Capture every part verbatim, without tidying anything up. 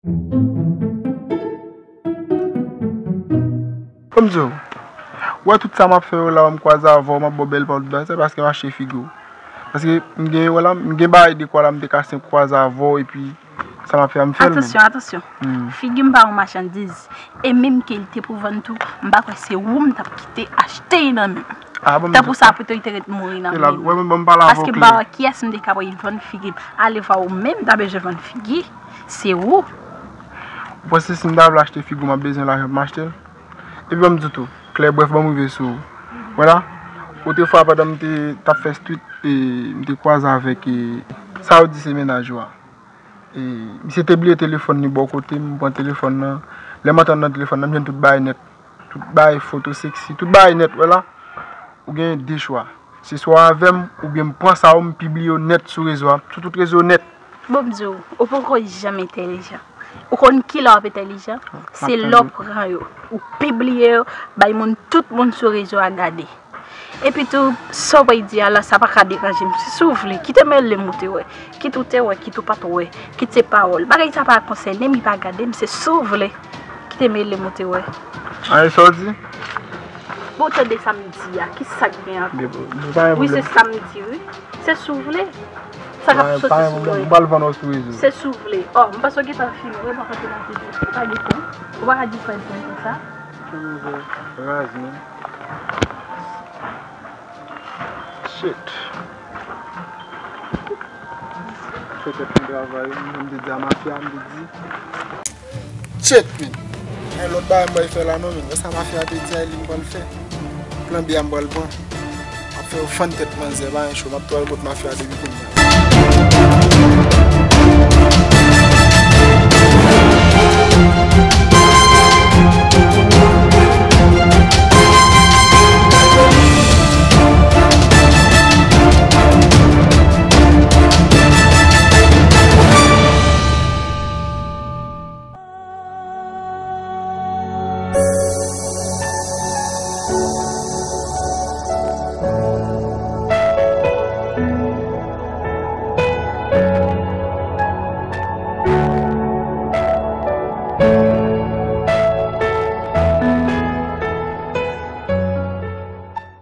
Ban m di w, ou wè tout sa m ap fè yo la, m kwaze avè w, m ap ba w bèl pawòl, se paske m achte figi w. Paske m gen, wè la, m gen bagay dekwa la, m te ka senp kwaze avè w, epi sa m ap fè a, m fè l menm. Atansyon, atansyon. Hmm. Figi m pa yon machandiz. E menm ke l te pou vann tou, m pa kwè se ou m t ap kite achte l nan men m. Ah, bon, tanpou sa, pito l te ret mouri nan men m. Wè, mwen, bon, m pale avè w klè. Paske m pa wè kiyès m te ka pral vann figi m. Ale vwa ou menm ta bezwen vann figi. Se ou. Ou panse si m ta vle achte figi w, m ap bezwen lajan pou m achte l? Epi ban m di w tou, klè, brèf, ban m rive sou ou. Wè la, otrefwa, pandan m te, t ap fè street, e, m te kwaze avèk, e, sa yo di se mennaj ou a. E, misye te bliye telefòn li bò kote m, m pran telefòn nan. Lè m antre anndan telefòn nan, m jwenn tout bagay nèt. Tout bagay foto seksi, tout bagay nèt, wè la. Ou gen de chwa. Se swa w avè m, oubyen m pran sa yo, m pibliye yo nèt sou rezo a, sou tout rezo nèt. Bon, m di w, ou poko janm entèlijan. Ou konn kilè w ap entèlijan? Se lè w pran yo, ou pibliye yo, bay moun, tout moun sou rezo a gade. Epi tou, sa w pral di a la, sa pa ka deranje m. Se si w vle, kit m rele m ou te wè. Kit ou te wè, kit ou pa t wè. Kit se pawòl. Bagay sa pa konsène m, li pa gade m, se si w vle. Kit m rele m ou te wè. An, e sa w di? Bon, tande sa m di a, ki sa k gen ankò? Wi, se sa m di, wi. Se si w vle. Sa k ap soti sou kè w. M pral vann ou sou rezo. Se si w vle. Oh, m panse w gentan fini, wi, m pa konte nan figi. Ou pa gen tan. Ou pa ka di fè l konsa. Raz, man. Shit. Fè tèt mwen travay, wi. M te di a mafya, m te di. Shit, man. Gen lòt bagay m pral fè la non, man. Sa mafya te di a, li m pral fè. Plan B a m pral pran. M ap fè yo fann tèt manzè, pa gen cho. M ap twal kot mafya depi kounye a.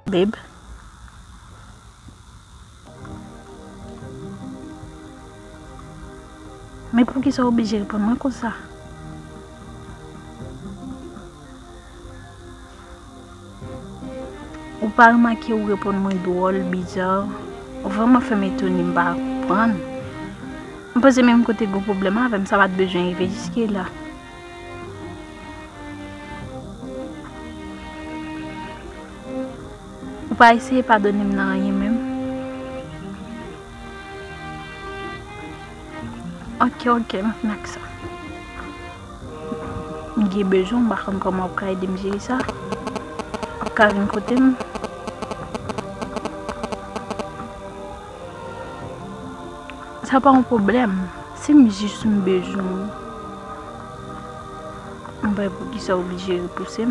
Babe. Men poukisa w oblije reponn mwen konsa? Ou pa remake ou reponn mwen dwòl, biza? Ou vrèman fè m etone, m pa konprann. M panse menm kote gen pwoblèm avè m, sa pa t bezwen rive jiske la. Ou pa eseye padone m nan anyen menm? Ok, ok, m ap fè sa. M gen bezwen, m pa konn kòman w ap ka ede m jere sa. W ap ka vin kote m. Sa pa yon pwoblèm. Si m jis m bezwen w, m pa wè poukisa w oblije repouse m.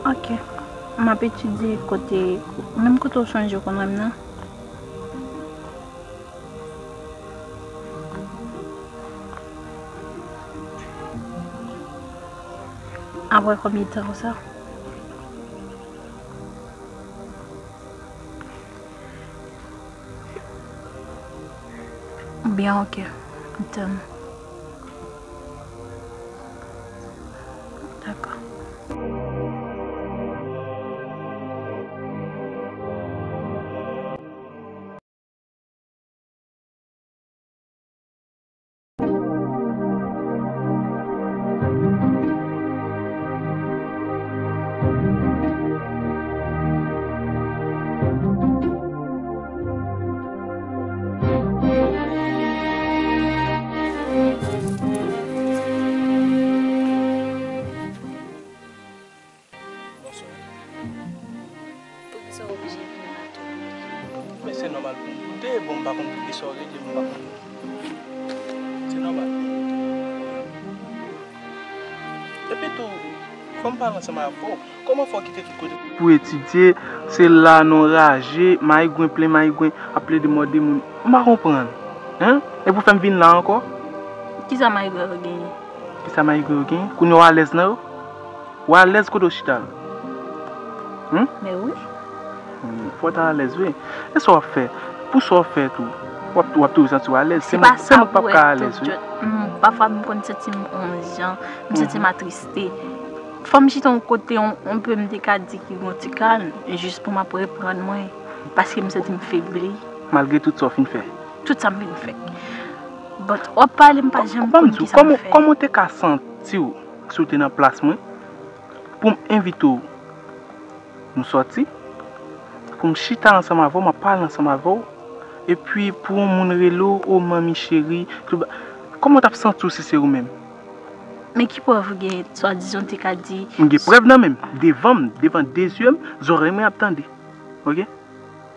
Ok. M ap etidye kote, menm kote w sonje w konn wè m nan. Apre konbyen tan konsa? Byen, ok. M tann. Dakò. Bonswa. Poukisa w oblije vin la tou? Men se nòmal pou m koute, bon, m pa konn poukisa w rele m, m pa konn. Se nòmal. Epi tou, Fò m pale ansanm avè w. Kòman fè w kite tout kote pou etidye, se la non raje, mayigwen plen mayigwen, ap plede mòde moun. M pa konprann. Hein? E pou fè m vin la ankò? Kisa mayigwen yo genyen? Kisa mayigwen yo genyen? Kounye a w alèz nan yo? Ou alèz kote w chita la? Hmm? Men wi. Hmm, fò w ta alèz wi. E sa w ap fè? Pou sa w ap fè tou, w ap, w ap toujou santi w alèz. Se mwen, se mwen k p ap ka alèz wi. Hmm, pafwa m konn santi m yon jan, m santi m atriste. Fò m chita yon kote, yon, yon pe m te ka di ki gon ti kalm, jis pou m ap reprann mwen, paske m santi m febli. Malgre tout sa w fin fè? Tout sa m fin fè. But, w ap pale, m pa janm konn kisa m fè. Kòman w te ka santi w si w te nan plas mwen? Pou m envite w, nou sòti, pou m chita ansanm avè w, m ap pale ansanm avè w, epi pou yon moun rele w, "O manmi cheri," tout ba-, kòman w t ap santi w si se ou menm? Men ki prèv ou gen, swadizan w te ka di. M gen prèv nan men m, devan m, devan de zye m, zòrèy mwen ap tande. Oke?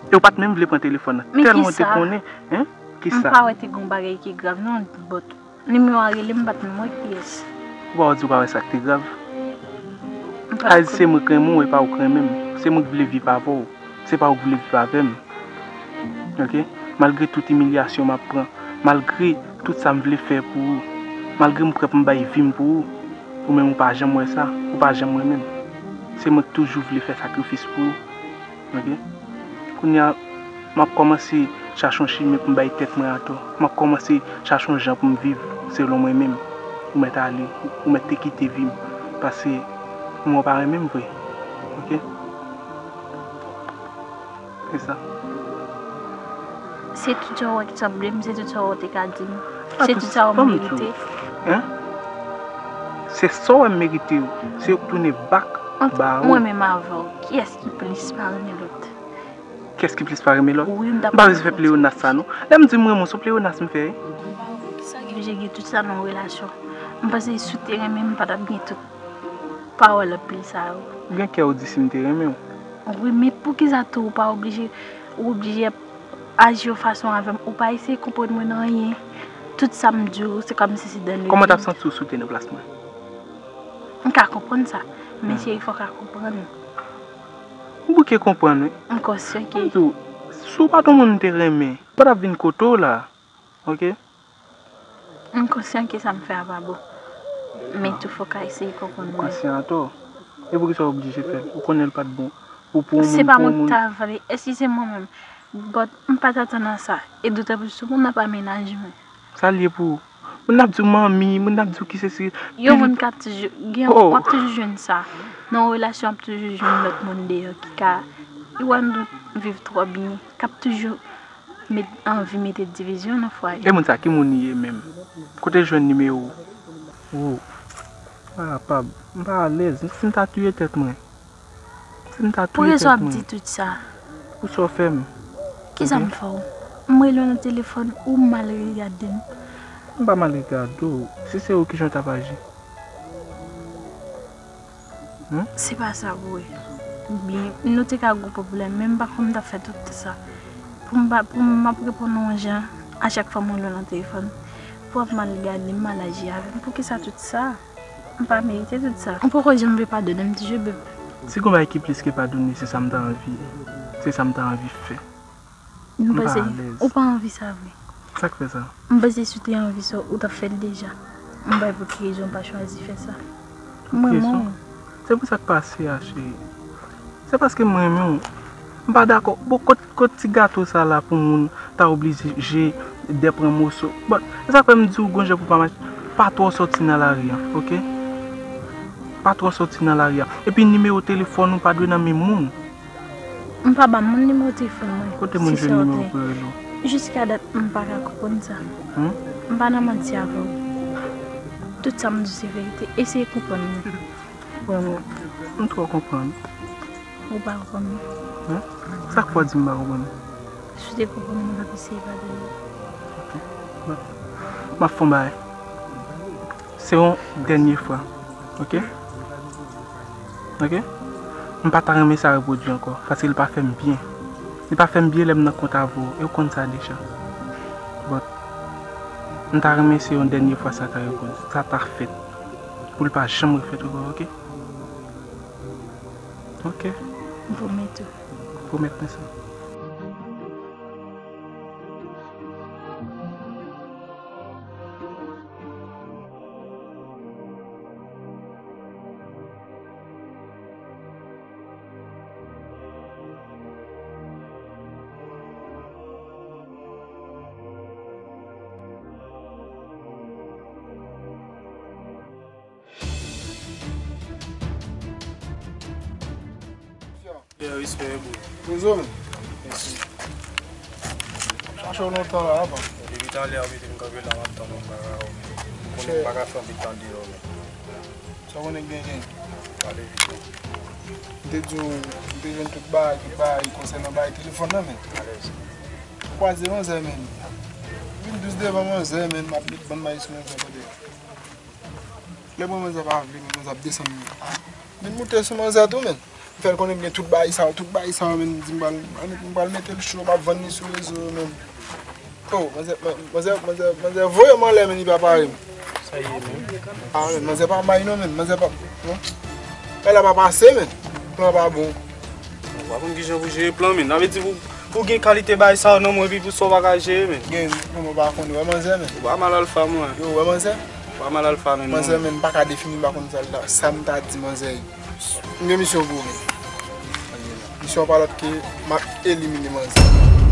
E w pa t menm vle pran telefòn nan, tèlman w te konnen, hein? Kisa? M pa wè te gen yon bagay ki grav non, but nimewo a rele m, m pa t menm wè kiyès. Ou pa wè di w pa wè sa k te grav? Ayiti, se mwen k renmen w, e pa ou k renmen m. Se mwen k vle viv avè w, se pa ou k vle viv avè m. Oke? Malgre tout imilyasyon m ap pran, malgre tout sa m vle fè pou ou, malgre m prè pou m bay vi m pou ou, ou menm ou pa janm wè sa, ou pa janm renmen m. Se mwen k toujou vle fè sakrifis pou ou. Oke? Kounye a, m ap kòmanse chache yon chimen pou m bay tèt mwen atò. M ap kòmanse chache yon jan pou m viv selon mwen menm. Ou mèt ale, ou mèt te kite vi m. Paske mwen w pa renmen m vre. Oke? Se sa. Se tout sa w wè ki sanble m, se tout sa w te ka di m. Se tout sa w merite. Hein? Se sa w wè m merite yo. Se yo k tounen bak ba ou. Ant mwen menm avè w, kiyès ki plis pa renmen lòt? Kiyès ki plis pa renmen lòt? Wi, m ta pa bezwen fè pleyonas sa non. Lè m di m renmen w, se yon pleyonas m fè wi. M pa konprann poukisa ki oblije gen tout sa nan yon relasyon. M panse si w te renmen m, m pa t ap gen tout pawòl anpil sa yo. Ou gen kè ou di si m te renmen w. Wi, men poukisa tou ou pa oblije, ou oblije aji yon fason avè m? Ou pa eseye konprann mwen nan anyen. Tout sa m di w, se kòmsi se dan le vid. Kòman w t ap santi w si w te nan plas mwen? M ka konprann sa, men cheri, fò w ka konprann. M bouke konprann wi. M konsyan ke. M di w, si w pa t yon moun m te renmen, m pa t ap vin kote w la. Oke? M konsyan ke sa m fè a pa bon. Men tou fò w ka eseye konprann mwen. Ou konsyan atò. E poukisa w oblije fè l? Ou konnen l pa t bon. Ou pou yon moun, pou yon moun. Se pa mwen ki ta vle. Eskize mwen menm. But m pa t atann a sa. E dotan plis tou moun nan pa menaj mwen. Sa l ye pou ou? Moun nan ap di w manmi, moun nan ap di w ki sesi. Yon moun k ap toujou, gen, w ap toujou jwenn sa. Nan yon relasyon, w ap toujou jwenn lòt moun deyò ki ka, ki wè nou viv twò byen, k ap toujou met, anvi mete divizyon nan fwaye. E moun sa, ki moun li ye menm? Kote l jwenn nimewo w? Ou, m pa kapab, m pa alèz. Si m ta touye tèt mwen. Si m ta touye tèt mwen. Poukisa w ap di tout sa? Poukisa w fè m? Kisa m fè w? M rele w nan telefòn, ou mal regade m. M pa mal regade w. Si se ou, kijan w t ap aji? Hmm? Se pa sa vre. Byen, nou te ka gwo pwoblèm, men m pa konn m t ap fè tout sa. Pou m pa, pou m ap reponn yon jan, a chak fwa m rele w nan telefòn, pou w ap mal gade m, mal aji avè m. Poukisa tout sa? M pa merite tout sa. Ou poko janm vle padone m, ti jebe. Si gon bagay ki plis ke padone, se sa m ta anvi. Se sa m ta anvi fè. M pa alèz. Ou pa anvi sa vre. Sa k fè sa? M panse si w te anvi sa, ou t ap fè l deja. M pa wè pou ki rezon w pa chwazi fè sa. M renmen w. Se pou sa k pase a, cheri. Se paske m renmen w. M pa dakò. Bon, kot, kot ti gato sa la pou moun ta oblije dè pran moso. Bon, se sa k fè m di w gon jan pou pa mache. Pa twò sòti nan lari a, oke? Pa twò sòti nan lari a. Epi nimewo telefòn ou pa dwe nan men moun. M pa ba moun nimewo telefòn mwen. Kote moun jwenn nimewo pou yo rele w? Jiska dat, m pa ka konprann sa. Hmm? M pa nan manti avè w. Tout sa m di w se verite. Eseye konprann mwen. Vrèman, m twò konprann. Ou pa konprann mwen. Hein? Sa k fè w di m pa konprann? Si w te konprann mwen, w t ap eseye padone m. Ok. Bon. M ap fè yon bagay. Se yon dènye fwa. Ok? Ok? M pa ta renmen sa repwodui ankò, paske li pa fè m byen. Li pa fè m byen lè m nan kont avè w, e w konn sa deja. But, m ta renmen se yon dènye fwa sa ta repwodui, sa ta fèt. Pou li pa janm refèt ankò, ok? Ok. M pwomèt ou. Pwomèt mwen sa. Yeah, respè, bro. Poze w, men. Mèsi. Chache w lontan la, apa. Depi talè a, w mete m kanpe la, m ap tann ou, m pa ka wè w, men. Ou konnen m pa ka fè anpil tan deyò, men. Sa w konnen k gen, gen. Pale vit, men. M te di w, m te jwenn tout bagay, tout bagay konsènan bagay telefòn nan, men. Alèz. M kwaze manzè, men. Vin dous devan manzè, men, m ap met bann may sou manzè kote. Lè mwen manzè pa vle, men manzè ap desann. Ah, vin moute sou manzè tou, men. M fè l konnen m gen tout bagay sa yo, tout bagay sa yo, men. M di m pral, m pral mete l cho, m ap vann li sou rezo, men. Oh, manzè, man-, manzè, manzè, manzè voye m anlè, men, li pa pare m. Sa ye, men. Ah, men, manzè pa bay non, men. Manzè pa, non. Bagay la pa pase, men. Plan pa bon. Ou pa konn kijan pou jere plan, men. Sa vle di pou, pou gen kalite bagay sa yo nan mwen, epi pou sa w pa ka jere, men. Gen, non, mwen pa konn. Wè manzè, men. Ou pa mal alfa, mwen. Yo, wè manzè. Ou pa mal alfa, men, non. Manzè, men, m pa ka defini, m pa konn sa l ta, sa m ta di manzè. M gen misyon pou ou, men. Misyon an pa lòt ke m ap elimine manzè.